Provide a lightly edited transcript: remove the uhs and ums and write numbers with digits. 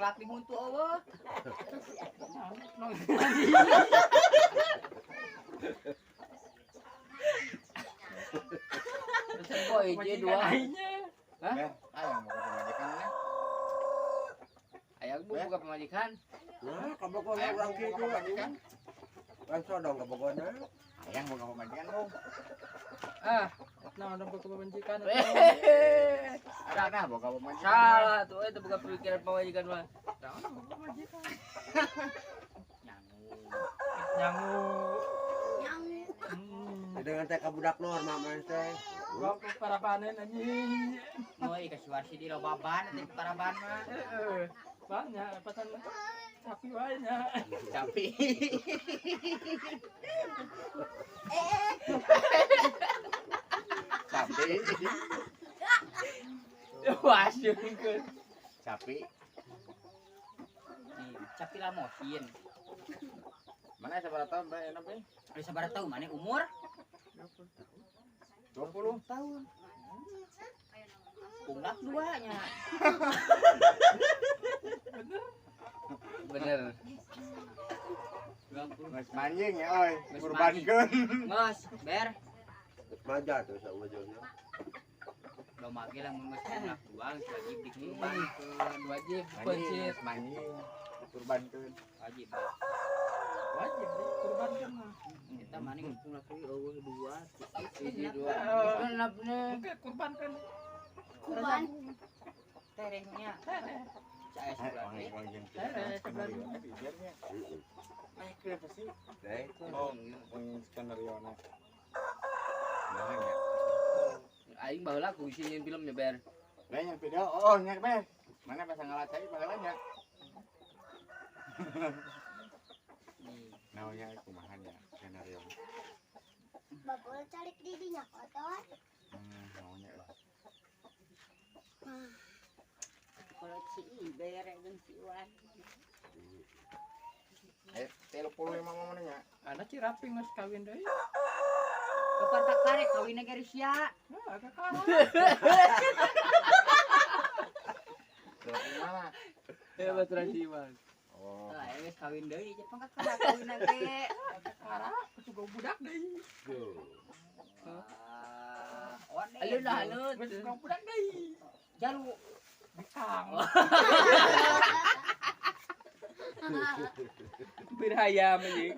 Punglak di huntu eueuh. Terus boy hiji dua. Hah? Ber, ayang boga pamajikan nya. Ayang bu boga pamajikan. Nah, kabogona Ayang urang boga kitu. pamajikan. Urang sodong kabogona. Ayang boga pamajikan lu. Ah, Nah, udah buka pamajikan. hehehe. Ada boga pamajikan. Salah tuh itu bukan pikiran pamajikan mah. Nah, udah buka pamajikan. Nyangu. Nyangu. Nyangu. Dengan teh ka budak normal mah teh. Gua ke parabanen anjing. Noi kasih di lobaban teh paraban mah. Heeh. Banyak pasan sapi banyak. Sapi. Sapi. Wah, syukur. Sapi. Sapi lamosin. Mana sabaraha tahun bae enak bae? Geus sabaraha tahun maneh umur? 20 tahun. Punglak dua nya. Bener. 20. Geus manjing ya oi, Geus kurbankeun. Geus, ber. Maja tuh sama jona. Loma ge lamun geus punglak dua geus wajib dikurbankeun. Wajib Manjing, pencit. geus manjing. Dikurbankeun. Wajib. Ber. Wajib dikurbankan mah. Eta maneh geus punglak deui eueuh dua. Hiji dua. Genep nih. Oke, kurbankan. Kuban. Terehnya. Saya sebelah Orang deui. orang jeung Eh, skenario na bijarnya. Eh, kenapa sih? Teh itu. Oh, yang skenario na. Nah, ya. Aing baheula ku isi nyeun filmnya ber. Lah yang video, oh nya be. Mana pas ngalat cai baheula nya. Nih. Naonnya kumaha nya skenario. Bapak calik didinya kotor. Naonnya lah. Kalau si Iber jeung si Iwan. Eh, 35 mana nya? Anak ciraping geus kawin deui. Kapan tak karek kawinna ge sia. Nah, kakak. Mana? Ya baturan si Iwan. Oh. Lah geus kawin deui jeung pangkakara kawinna ge. Kakak, juga budak deui. Tuh. Ah, ode. Alun lah alun. Geus juga budak deui. Jalu. Bikang. Berhayam anjing.